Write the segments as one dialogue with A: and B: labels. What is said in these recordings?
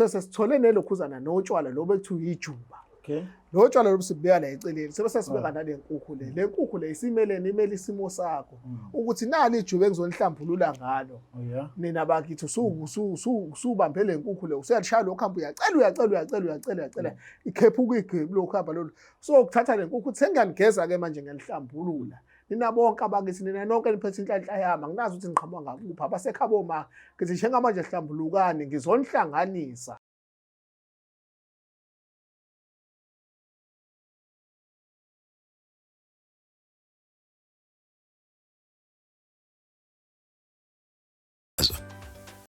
A: Sesithole nelokhuzana notshwala lo bekuthiwa ijuba.
B: Okay.
A: Lo tshwala lobu sibeka la eceleni, sebe sesibeka nale nkukhu le. Le nkukhu le isimelene, imele isimo sakho. Ukuthi nali ijuba engizonihlambulula ngalo.
B: Oh yeah.
A: Nina bakithi usubambe le nkukhu le, usuyalishaya lokhu hamba uyacela uyacela uyacela uyacela uyacela. Ikhephuka igwebu lokhu hamba lolu. So ukuthatha le nkukhu uthi sengiyanigeza ke manje ngiyanihlambulula. Nina bonke abakithi, nina nonke niphethe inhlanhla yami, anginazi ukuthi niqhamuka ngakuphi, abasekhabo ma ngithi njengamanje hlambulukani, ngizonihlanganisa.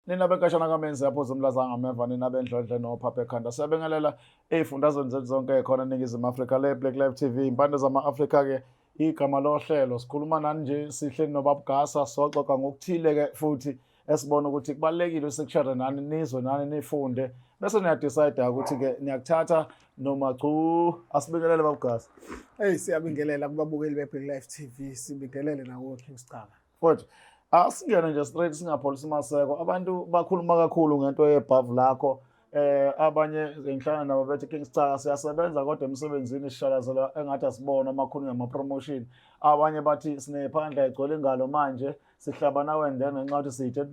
B: Nina benkashana kaMenzi yapho zomlaza ngameva, nina bendlondle nophapha ekhanda. Siyabingelela ey'fundazweni zethu zonke khona eNingizimu Afrika, le Black Life TV, impande zama-Afrika ke igama lohlelo. Sikhuluma nani nje sihleli noBaba Gasa, soxoxa ngokuthile ke futhi esibona ukuthi kubalulekile sikushare nani, nizwe nani, nifunde bese niyadecide ukuthi ke niyakuthatha noma chu. Asibingelele Baba Gasa.
A: Hey, siyabingelela kubabukeli be-Black Life TV, sibingelele nakuwe King Sicaka.
B: Futhi asingene nje straight, singapholisi maseko. Abantu bakhuluma kakhulu ngento yebhavu lakho. Abanye ngihlangana nabo bethi King Sicaka siyasebenza kodwa emsebenzini sishalazela engathi asibona amakhulu ngama promotion. Abanye bathi sinephandla egcwele ingalo manje sihlaba nawe and then ngenxa yokuthi siyithe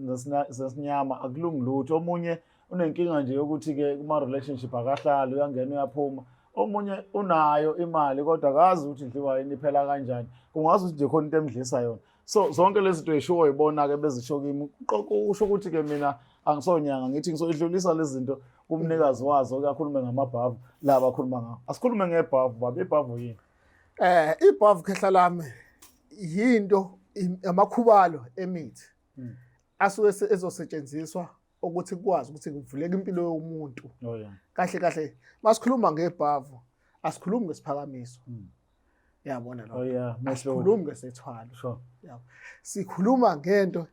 B: sesinyama akulungi lutho. Omunye unenkinga nje yokuthi ke kuma relationship akahlali, uyangena uyaphuma. Omunye unayo imali kodwa akazi ukuthi idliwa yini, iphela kanjani, kungazi ukuthi nje khona into emdlisa yona. So zonke lezi zinto eyishiwo yibona-ke bezisho kimi, kusho ukuthi ke mina angisonyanga, ngithi ngizoyidlulisa lezi zinto kumnikazi wazo, ke akhulume ngamabhavu la bakhuluma ngawo. Asikhulume ngebhavu baba, ibhavu yini?
A: Ibhavu khehla lami yinto amakhubalo emithi asuke ezosetshenziswa ukuthi kukwazi ukuthi kuvuleke impilo yomuntu.
B: Oh yeah.
A: Kahle kahle masikhuluma ngebhavu asikhulumi ngesiphakamiso. Yabona
B: Oh
A: lo.
B: yeah, mehluko.
A: Asikhulumi ngesethwalo.
B: Sure.
A: Yabo. Sikhuluma ngento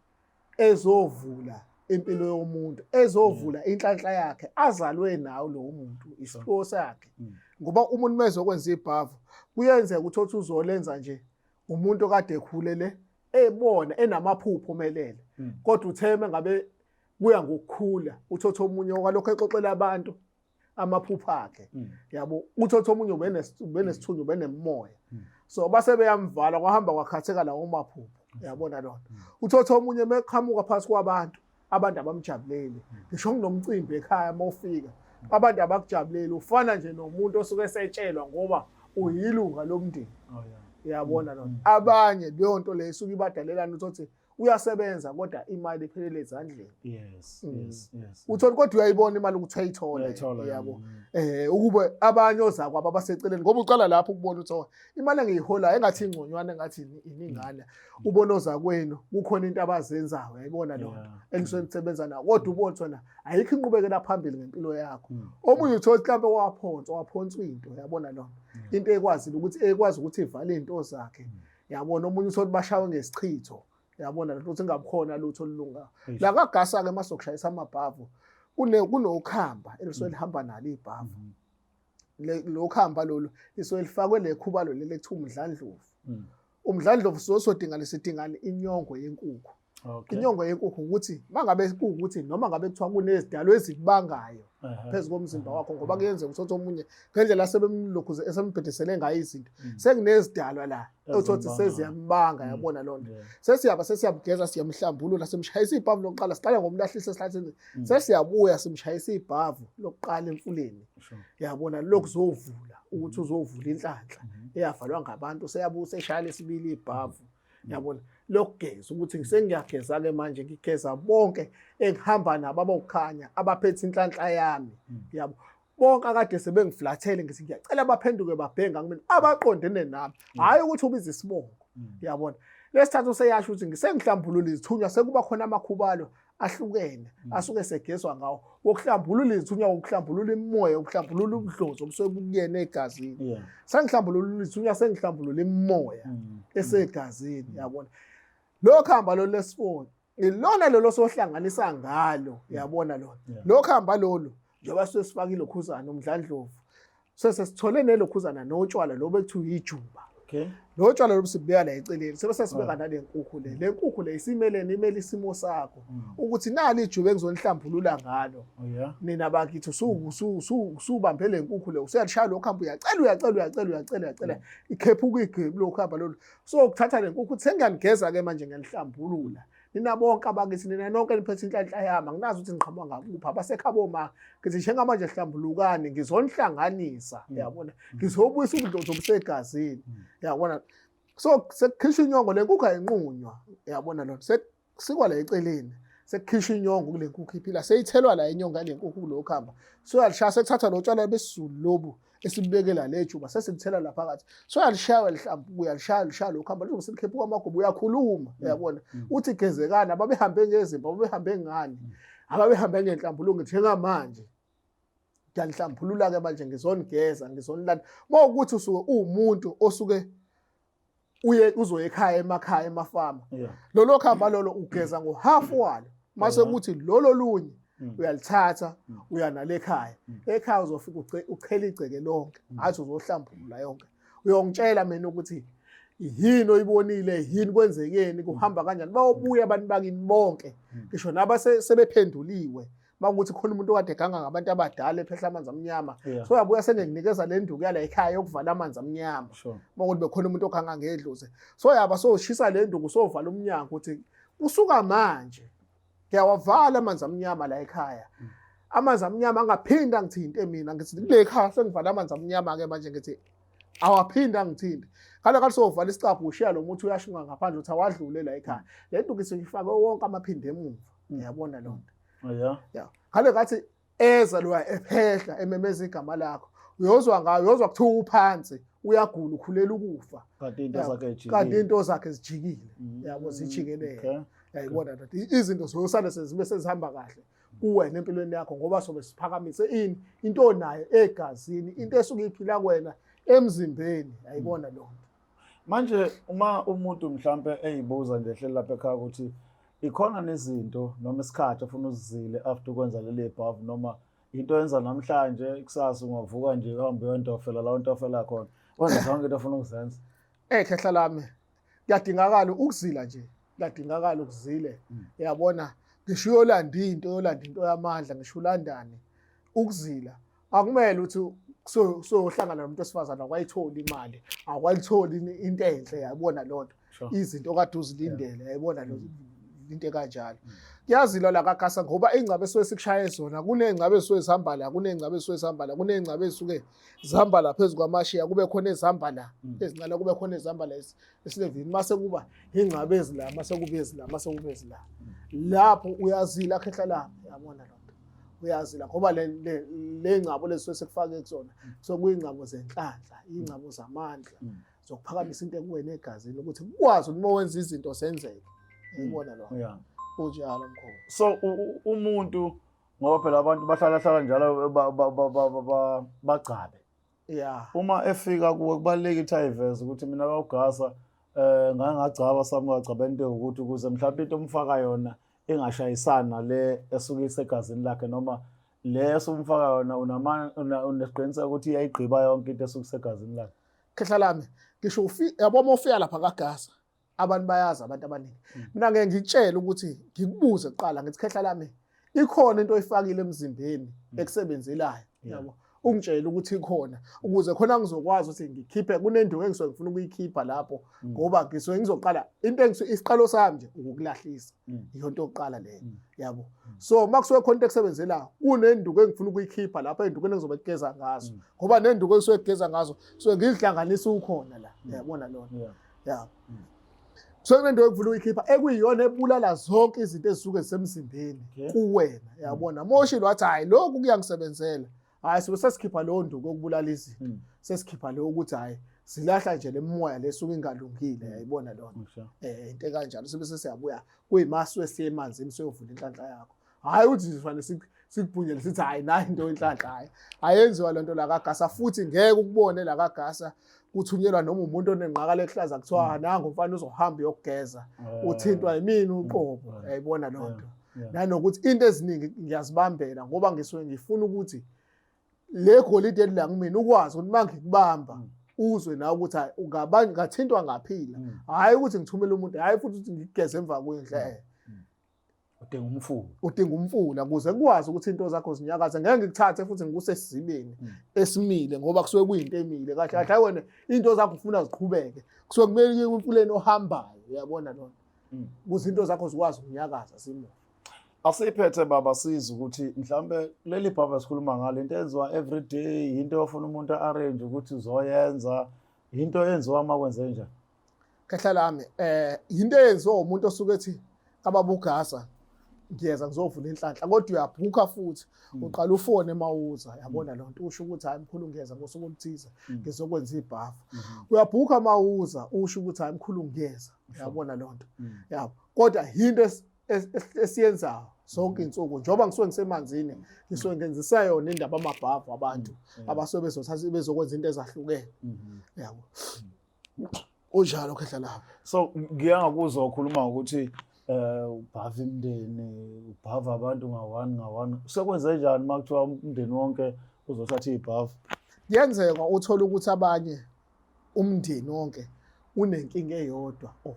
A: ezovula impilo yomuntu, ezovula inhlanhla yakhe azalwe nayo lo muntu, isiphiwo sakhe. Ngoba umuntu mezokwenza ibhavu kuyenzeka ukuthi othi uzolenza nje umuntu okade ekhulele ebona enamaphupho omelele. Kodwa utheme ngabe kuya ngokukhula, uthotha omunye okwalokho exoxela abantu amaphupho akhe. Yabo, uthotha omunye ubenesithunywa, ubenemoya. So base beyamvala kwahamba kwakhatheka lawo maphupho. Yabona lona. Uthotha omunye meqhamuka phansi kwabantu, abantu abamjabuleli. Ngisho kunomcimbi ekhaya mawufika, abantu abakujabuleli, ufana nje nomuntu osuke esetshelwa ngoba uyilunga lomndeni.
B: Oh yeah.
A: Yabona lona. Abanye leyo nto leyo isuke ibadalelana, uthi uyasebenza kodwa imali iphelele ezandleni.
B: Yes.
A: Uthola kodwa uyayibona imali ukuthi uyayithola.
B: Uyayithola,
A: Yabo. Ukube abanye ozakwabo abaseceleni, ngoba uqala lapho ukubona ukuthi oh, imali engiyiholayo engathi ingconywana, engathi iningana. Ubona ozakwenu kukhona into abazenzayo, uyayibona lona. Enisuke nisebenza nayo, kodwa ubona ukuthi wena ayikho inqubekela phambili ngempilo yakho. Omunye uthola mhlawumbe waphonswa into, uyabona lona. Into ekwazile ukuthi ekwazi ukuthi ivale izinto zakhe. Yabona omunye uthola bashawe ngesichitho. Yabona ukuthi ingabukhona lutho olulungayo. La kaGasa ke masokushayisa amabhavu kunokhamba elisuke lihamba nalo ibhavu. Lo khamba lolu lisuke lifakwe lekhubalo leli ekuthiwa umdlandlovu. Umdlandlovu sosodinga lesidingani inyongo yenkukhu. Inyongo yenkukhu ukuthi mangabe kuwukuthi noma ngabe kuthiwa kunezidalo ezikubangayo phezu komzimba wakho, ngoba kuyenzeka ukuthi omunye ngendlela asebemlokhuze esembhedesele ngayo izinto, sekunezidalwa la othothi seziyambanga, yabona loo nto. Sesiyaba sesiyamgeza, siyamhlambulula, simshayisa ibhavu lokuqala, siqala ngomlahlisa esihlathini, sesiyabuya simshayisa ibhavu lokuqala emfuleni. Yabona lokhu uzovula ukuthi uzovula inhlanhla eyavalwa ngabantu, seyabuya seshaya lesibili ibhavu. Yabona lokugeza ukuthi sengiyageza ke manje, ngigeza bonke engihamba nabo abokukhanya abaphethe inhlanhla yami. Yabo bonke akade sebengiflathele, ngithi ngiyacela baphenduke babhenge kumina abaqondene nami, hayi ukuthi ubiza isibongo. Yabona lesithathu seyasho ukuthi ngisengihlambulula izithunywa, sekuba khona amakhubalo ahlukene asuke segezwa ngawo wokuhlambulula izithunywa, wokuhlambulula imimoya, wokuhlambulula ubudlozi obusuke bukuyena egazini. Sengihlambulula izithunywa, sengihlambulula imimoya esegazini. Yabona lokho hamba lo lesifoni ilona lolo sohlanganisa ngalo, yabona lona lokho hamba lolu njengoba sesifakile ukhuzana umdlandlovu, sesesithole nelokhuzana notshwala lo bekuthiwa ijuba.
B: Okay.
A: Lo tshwala lobu sibeka la eceleni, sebe sesibeka
B: Ah.
A: nale nkukhu le. Le nkukhu le isimelene, imele isimo sakho ukuthi nali ijuba engizonihlambulula ngalo.
B: Oh yeah.
A: Nina bakithi usubambe le nkukhu le, usuyalishaya lokhu hamba uyacela uyacela uyacela uyacela uyacela, ikhephuka igwebu lokhu hamba lolu. So ukuthatha le nkukhu uthi sengiyanigeza ke manje, ngiyanihlambulula. Nina bonke abakithi, nina nonke niphethe inhlanhla yami, anginazi ukuthi niqhamuka ngakuphi, abasekhabo ma ngithi njengamanje hlambulukani, ngizonihlanganisa, yabona, ngizobuyisa ubudlozi obusegazini, yabona. So sekukhishwa inyongo, le nkukhu ayinqunywa, yabona lona, sekusikwa la eceleni, sekukhishwa inyongo kule nkukhu iphila, seyithelwa la inyongo yale nkukhu kulokhu hamba. So uyalishaya, sekuthathwa lo tshwala besizulu lobu esibekela le juba, sesikuthela la phakathi. So uyalishaya, lihlamba, uyalishaya, lishaya lokhu hamba lizobe selikhephuka amagubu, uyakhuluma, uyabona, uthi gezekani ababehambe ngezimba, ababehambe ngani, ababehambe ngenhlambuluko. Njengamanje ngiyanihlambulula-ke manje, ngizonigeza, ngizonilanda. Uma ukuthi usuke uwumuntu osuke uye uzoya ekhaya, emakhaya, emafama, lolo khamba lolo ugeza ngohafu walo, mase kuthi lolo lunye uyalithatha uya nale ekhaya. Ekhaya uzofika uchele igceke lonke, athi uzohlambulula yonke. Uyongitshela mina ukuthi yini oyibonile, yini kwenzekeni, kuhamba kanjani. Bayobuya abantu bakini bonke, ngisho naba sebephenduliwe, makuthi khona umuntu okade eganga ngabantu abadala, ephehla amanzi amnyama. So uyabuya sengikunikeza le nduku yala ekhaya yokuvala amanzi amnyama. Makuthi bekhona umuntu oganga ngedlozi, so yaba soshisa le nduku, sovala umnyango ukuthi usuka manje ngiyawavala amanzi amnyama la ekhaya, amanzi amnyama angaphinda angithinte mina. Ngithi kule khaya sengivala amanzi amnyama-ke manje, ngithi awaphinda angithinte. Khala kathi sovala isicabha, ushiya lo muthi uyashunqa ngaphandle ukuthi awadlule la ekhaya. Le nduku isifake wonke amaphinde emuva, uyabona loo nto. Ya, ngale ngathi eza lo ephehla ememeza igama lakho, uyozwa ngayo, uyozwa kuthiwa uphansi, uyagula, ukhulela ukufa.
B: Kanti into zakhe ejikile.
A: Kanti into zakhe zijikile, yabo, zijikelele. Yayibona ndoda, izinto ziyosale sezibe sezihamba kahle kuwena empilweni yakho, ngoba sobe siphakamise ini, into onayo egazini, into esuke iphila kuwena emzimbeni, yayibona loo nto.
B: Manje uma umuntu mhlampe eyibuza nje ehleli lapha ekhaya ukuthi ikhona nezinto noma isikhathi ofuna uzizile after ukwenza leli bhavu, noma into yenza namhlanje, kusasa ungavuka nje uhambe uyontofela la untofela khona, wenze zonke into ofuna ukuzenza?
A: Khehla lami, kuyadingakala ukuzila nje, kuyadingakala ukuzile, yabona. Ngisho uyolanda into, uyolanda into yamandla, ngisho ulandane, ukuzila akumele ukuthi soyohlangana nomuntu wesifazane akwayitholi imali, akwayitholi into enhle, yabona loo nto. Izinto okade uzilindele, yayibona lo into ekanjalo. Kuyazilwa la kaGasa ngoba iy'ngcabo esuke sikushaye zona, kuney'ngcabo ezisuke zihamba la, kuney'ngcabo ezisuke zihamba la, kuney'ngcabo ezisuke zihamba la phezu kwamashiya, kube khona ezihamba la ezincane, kube khona ezihamba la esilevini, mase kuba iy'ngcabo ezila, mase kuba ezila, mase kuba ezila. Lapho uyazila, khehla lami, yabona loo nto, uyazila ngoba le ngcabo lezi sekufake kuzona so kuyingcabo zenhlanhla, iy'ngcabo zamandla zokuphakamisa into ekuwena egazini ukuthi kukwazi ukuthi uma wenza izinto zenzeke, yayibona lo. Kunjalo, mkhulu.
B: So umuntu, ngoba phela abantu bahlala hlala njalo bagcabe, uma efika kuwe kubalulekile ukuthi ayiveze ukuthi mina kawugasa ngake ngagcaba sami, ngagcaba into ukuthi ukuze mhlawumbe into omfaka yona ingashayisani nale esuke isegazini lakhe, noma le esumfaka yona unesiqiniseko ukuthi iyayigqiba yonke into esuke isegazini lakhe.
A: Khehla lami, ngisho yabo uma ufika lapha kaGasa, abantu bayazi, abantu abaningi. Mina ngeke ngikutshele ukuthi ngikubuze kuqala, ngithi, "Khehla lami, ikhona into oyifakile emzimbeni ekusebenzelayo?" Yabo, ungitshele ukuthi ikhona, ukuze khona ngizokwazi ukuthi ngikhiphe kunenduku engisuke ngifuna ukuyikhipha lapho, ngoba ngisuke ngizoqala into engisuke isiqalo sami nje ukukulahlisa. Iyo nto yokuqala leyo, yabo. So uma kusuke khona into ekusebenzelayo, kunenduku engifuna ukuyikhipha lapho ey'ndukwini engizobe kugeza ngazo, ngoba nenduku engisuke kugeza ngazo suke ngizihlanganisa ukhona la, yabona lona. Ya, so kunento engifuna ukuyikhipha ekuyiyona ebulala zonke izinto ezisuke zisemzimbeni kuwena, yabona. Moshilo wathi, "Hayi, lokhu kuyangisebenzela," hhayi, suke sesikhipha leyo nduku yokubulala izinto, sesikhipha leyo ukuthi hhayi, silahla nje le moya lesuke ingalungile, yayibona lona. Into ekanjalo, sibe sesiyabuya kuyimasuke siye emanzini, siyovula inhlanhla yakho. Hhayi ukuthi sifanele sikubhunyele sithi, "Hhayi, nayi into yenhlanhla." Hhayi, ayenziwa le nto la kaGasa, futhi ngeke ukubone la kaGasa kuthunyelwa noma umuntu onengqakala ehlaza kuthiwa, "Nangu umfana uzohamba uyokugeza." Uthintwa yimina uqobo, yayibona loo nto. Nanokuthi into eziningi ngiyazibambela ngoba ngisuke ngifuna ukuthi le golide elila kumina ukwazi ukuthi uma ngikubamba Uzwe nawe ukuthi hayi ungaba ngathintwa ngaphila. Hhayi ukuthi ngithumele umuntu, hhayi futhi ukuthi ngigeze emva kwendle.
B: Udinga umfula.
A: Udinga umfula ukuze kukwazi ukuthi into zakho zinyakaze. Ngeke ngikuthathe futhi ngikuse esizibeni esimile, ngoba kusuke kuyinto emile kahle kahle. Hayi wena, into zakho ufuna ziqhubeke, kusuke kumele kuye emfuleni ohambayo, uyabona lona, ukuze into zakho zikwazi ukunyakaza simuva.
B: Asiyiphethe baba, siza ukuthi mhlambe leli bhava esikhuluma ngalo, into enziwa every day, into ofuna umuntu arrange ukuthi uzoyenza, into eyenziwa uma kwenze njani?
A: Khehla lami, into eyenziwa umuntu osuke ethi kababugasa ngiyeza ngizovula inhlanhla, kodwa uyabhukha futhi, uqala ufone mawuza, yabona loo nto, usho ukuthi hayi mkhulu, ngiyeza ngosuku oluthize, ngizokwenza ibhafu. Uyabhukha mawuza, usho ukuthi hayi mkhulu, ngiyeza, yabona loo nto, yabo. Kodwa into esiyenzayo zonke insuku, njengoba ngisuke ngisemanzini, ngisuke ngenzisa yona indaba amabhavu abantu abasuke bezothatha bezokwenza into ezahlukene, yabo. Unjalo khehla lapho.
B: So ngiye ngakuzwa ukhuluma ukuthi ubhava imindeni, ubhava abantu nga-one nga-one. Sekwenze njani uma kuthiwa umndeni wonke uzothatha ibhavu?
A: Kuyenzeka uthole ukuthi abanye umndeni wonke unenkinga eyodwa or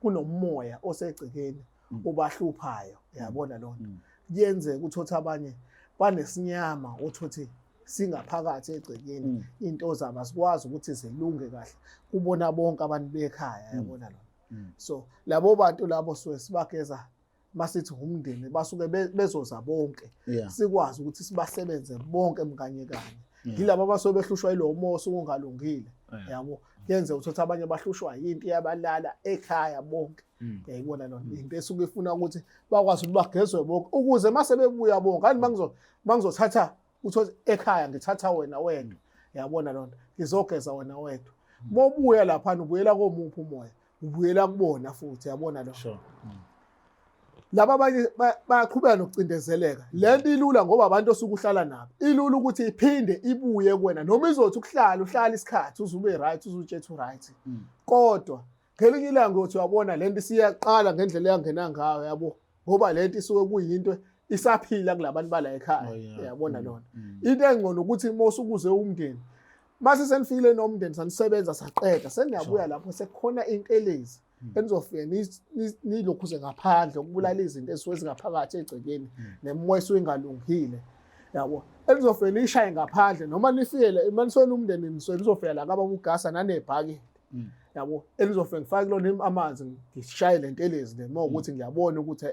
A: kunomoya osegcekeni obahluphayo, uyabona loo nto. Kuyenzeka uthothe abanye banesinyama, uthothe singaphakathi egcekeni, into zabo azikwazi ukuthi zilunge kahle kubona bonke abantu bekhaya, yabona lona. So labo bantu labo suke sibageza masithi umndeni, basuke bezoza bonke, sikwazi ukuthi sibasebenze bonke mkanye kanye. Yilabo abasuke behlushwa yilowo moya osuke ungalungile, yabo. Kuyenzeka ukuthi abanye bahlushwa yinto iyabalala ekhaya bonke, yayibona lona, into esuke ifuna ukuthi bakwazi ukuthi bagezwe bonke ukuze mase bebuya bonke. Kanti mangizothatha uthi ekhaya ngithatha wena wedwa, yabona lona, ngizogeza wena wedwa, mobuya lapha ubuyela komuphi umoya, ubuyela kubona futhi, yabona lona. Laba abanye bayaqhubeka nokucindezeleka. Le nto ilula ngoba abantu osuke uhlala nabo, ilula ukuthi iphinde ibuye kuwena, noma izothi ukuhlala uhlala isikhathi uze ube right, uze utshethe u-right, kodwa ngelinye ilanga uyothi uyabona le nto isiyaqala ngendlela eyangena ngayo, yabo, ngoba le nto isuke kuyinto isaphila kulabantu bala ekhaya. Uyabona lona, into engcono ukuthi uma usukuze umndeni, mase senifikile nomndeni, sanisebenza saqeda, seniyabuya lapho sekukhona intelezi enizofike nilokhuze ngaphandle ukubulala izinto ezisuke zingaphakathi egcekeni nemoya esuke ingalungile, yabo, enizofike niyishaye ngaphandle noma nifikele manisweni umndeni, nisuke nizofika la kababugasa nanebhakede, yabo, elizofike ngifake kulona amanzi, ngishaye le ntelezi le uma ukuthi ngiyabona ukuthi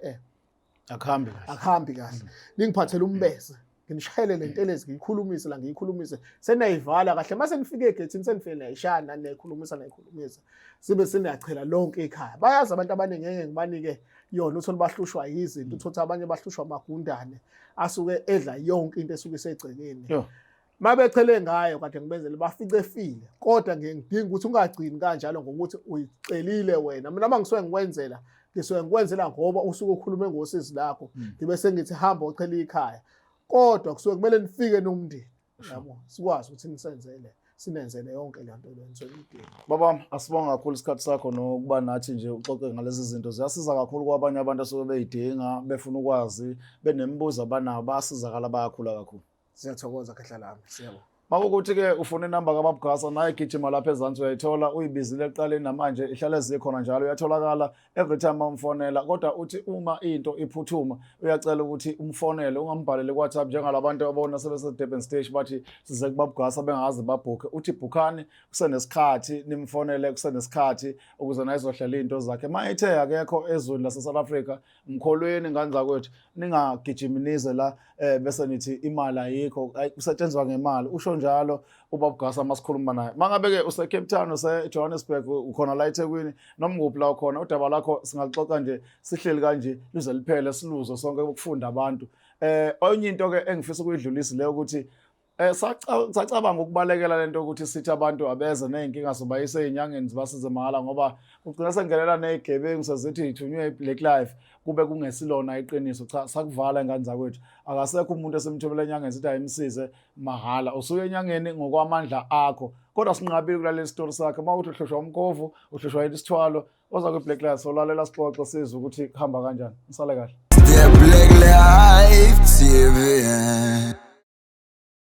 B: Akuhambi kahle.
A: Akuhambi kahle. Ningiphathele umbese, nginishayele le ntelezi, ngiyikhulumise la, ngiyikhulumise, senayivala kahle. Mase nifike egethini, senifike nayishaya nani, nayikhulumisa, nayikhulumisa, sibe seniyachela lonke ikhaya. Bayazi abantu abaningi, ngeke ngibanike yona. Uthole bahlushwa yizinto, uthole abanye bahlushwa amagundane asuke edla yonke into esuke isegcekeni. Mabechele ngayo kade ngibenzele, bafice efile. Kodwa ngiye ngidinga ukuthi ungagcini kanjalo ngokuthi uyicelile wena. Mina uma ngisuke ngikwenzela, ngisuke ngikwenzela ngoba usuke ukhulume ngosizi lakho, ngibe sengithi hamba ochela ikhaya, kodwa kusuke kumele nifike nomndeni, yabo, sikwazi ukuthi nisenzele, sinenzele yonke le nto le nisuke niyidinga.
B: Baba, asibonga kakhulu isikhathi sakho nokuba nathi nje uxoxe ngalezi zinto. Ziyasiza kakhulu kwabanye abantu asuke beyidinga, befuna ukwazi, benemibuzo abanayo, bayasizakala, bayakhula kakhulu.
A: Siyathokoza khehla lami, siyabonga.
B: Makukuthi-ke ufuna inamba kaBabugasa, naye gijima lapha ezansi uyayithola, uyibizile ekuqaleni namanje ihlale zikhona njalo, uyatholakala every time umfonela. Kodwa uthi uma into iphuthuma uyacela ukuthi umfonele, ungambhaleli ku-WhatsApp njengalabantu abona sebese-Durban Stage bathi size kuBabugasa bengaze babhukhe. Uthi bhukhani kusenesikhathi, nimfonele kusenesikhathi ukuze naye izohlela iy'nto zakhe. Ma ethe akekho ezweni lase-South Africa, mkholweni ngane zakwethu, ningagijimi nize la bese nithi imali ayikho. Ayi, kusetshenzwa ngemali, usho njalo uBabugasa masikhuluma naye. Mangabe-ke use-Cape Town, use-Johannesburg, ukhona la eThekwini, noma kuphi la ukhona, udaba lakho singaluxoxa nje sihleli kanje luze liphele, siluzwe sonke ukufunda abantu. Enye into-ke engifisa ukuyidlulisa leyo ukuthi sacabanga ukubalekela lento ukuthi sithi abantu abeze nezinkinga sobayise ezinyangeni zibasize mahhala, ngoba kugcina sengelela nezigebengu sezithi ithunywe i-Black Life, kube kungesilona iqiniso. Cha, sakuvala ingane zakwethu, akasekho umuntu esimthumela enyangeni sithi ayimsize mahhala. Usuke enyangeni ngokwamandla akho, kodwa sinqabile kulalela isitori sakhe. Uma uthi uhlushwa umkhovu, uhlushwa isithwalo, oza kwi-Black Life, solalela, sixoxe, sizwe ukuthi kuhamba kanjani. Nisale kahle.
C: The Black Life TV.